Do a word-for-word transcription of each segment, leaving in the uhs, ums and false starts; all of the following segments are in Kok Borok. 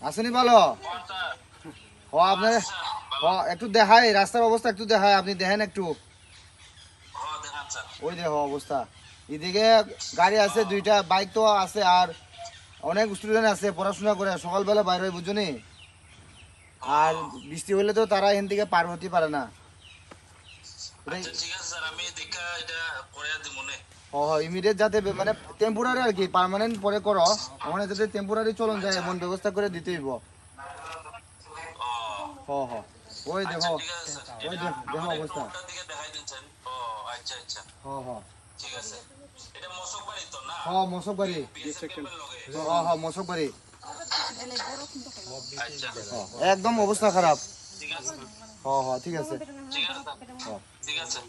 আসেনি ভালো? ও আপনার, ও একটু দেখাই, রাস্তার অবস্থা একটু দেখাই, আপনি দেখেন একটু। ওই দেখো অবস্থা, এদিকে গাড়ি আছে দুইটা, বাইক তো আছে, আর অনেক স্টুডেন্ট আছে পড়াশোনা করে, সকালবেলা বাইরে হয়, বুঝছো নি? আর বৃষ্টি হলে তো তারা এখান থেকে পার হতে পারে না। আচ্ছা, ঠিক আছে স্যার, আমি দেখা এটা করে দিব নে। ও, ইমিডিয়েট যাতে বে-, মানে টেম্পোরারি আর কি, পার্মানেন্ট পরে করো, ওখানে যাতে টেম্পোরারি চলন যায় এমন ব্যবস্থা করে দিতে হইব। ও। হ, হ। ওই আচ্ছা, দেখো, ঠিক আছে স্যার। ওই এটা দেখ-, দেখো আমাদের অবস্থা। কোনটার দিকে দেখাই দিচ্ছেন? ও, আচ্ছা, আচ্ছা। হ, হ। ঠিক আছে। এটা মশকবাড়ি তো না? হ, মশকবাড়ি। বিএসএফ ক্যাম্পের লগে? হ, হ, মশকবাড়ি। আচ্ছা। হ, একদম অবস্থা খারাপ। ঠিক আছে। হ, হ, ঠিক আছে। ঠিক আছে স্যার। হ। ঠিক আছে।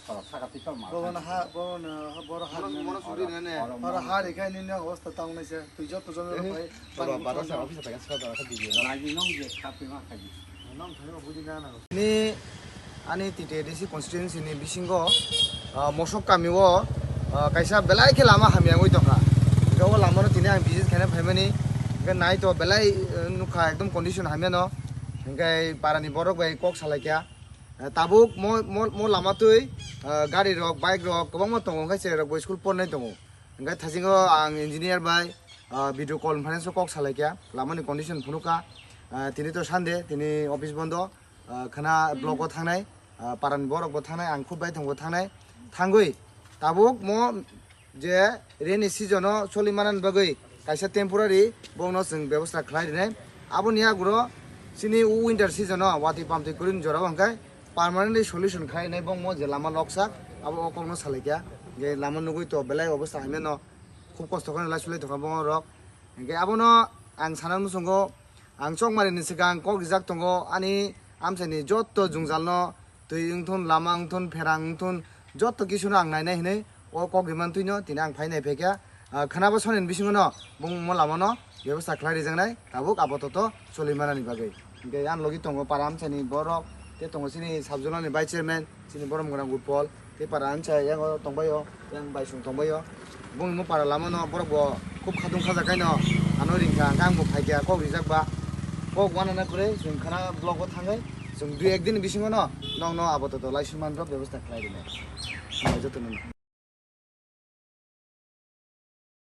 Bono ha, bono, bono ha. Mano suri nene. Oro ha rikha nini obostha tang naise. Twi joto jono rok bai. Oro baro sa office thang sa dara kha video. Lagi nong je khapi ma khaji. Nong thani budi na na. Ni ani T T A D C constituency ni bisingo, ah, Mosok kami o, ah, kaisa belai khe lama hamya wngwi tongkha. Hingke o lama no tini ang visit khaina phaimani. Hingke nai to belai, eh, nukha ekdom condition hamya no. Hingke para ni borok bai kok salai kha. Eh, tabuk mo, mo, mo lama twi, eh, gari rok, bike rok kwbangma tongo, hwnkhe chwrai rok bo school pornai tongo. Hwnkhe thasingo ang engineer bai, ah, video call conference o kok salai kha, lama ni condition phunuk kha. Ah, tini to Sunday, tini office bondo, ah, khana block o thangnai, ah, para ni borok bo thangnai, ang khub bai thang bo thangnai, thangwi tabuk mo je rainy season o choli manani bagwi kaisa temporary bongno chwng bebosta khlai rinai. Aboni yaguro chini winter season o watwi pamtwi kwrwini jorao hwnkhe permanently solution khlai rinai bongmo je lama loksak abo o kokno salai kha. Je lama nugwi to belai obosta hamya no khub kosto khe lai sulai tongkha bongorok. Hwnkhe abono ang sana muchungo ang chokmari ni swkang kok rijak tongo ani amchaini jotto jwngjalno. Twi wngthun, lama wngthun, pherang wngthun, joto kisuno ang nainai hinwi o kok rimantwino tini ang phai naiphaikha. Ah, khwnabo sonini bisingono bung mo lamano bebosta khlai rijaknai, tabuk apatot choli manani bagwi. Hwnkhe ani logi tongo para amchaini borok, tei tongo chini sub zonal ni vice chairman, chini borom gwnang Utpol, tei para amchai yango tongbaio, yang baisung tongbaio. Bungni para lama no borok bo khub khatung khajakhaino ano ringkha, hwnkhe ang bo phaikha kok rijak ba. Kok wanana kwrwi chwng khana block o thangwi chwng dui ek din bisingo no nokno apatot laisingmanrok bebosta khlai rwnai. Jotono.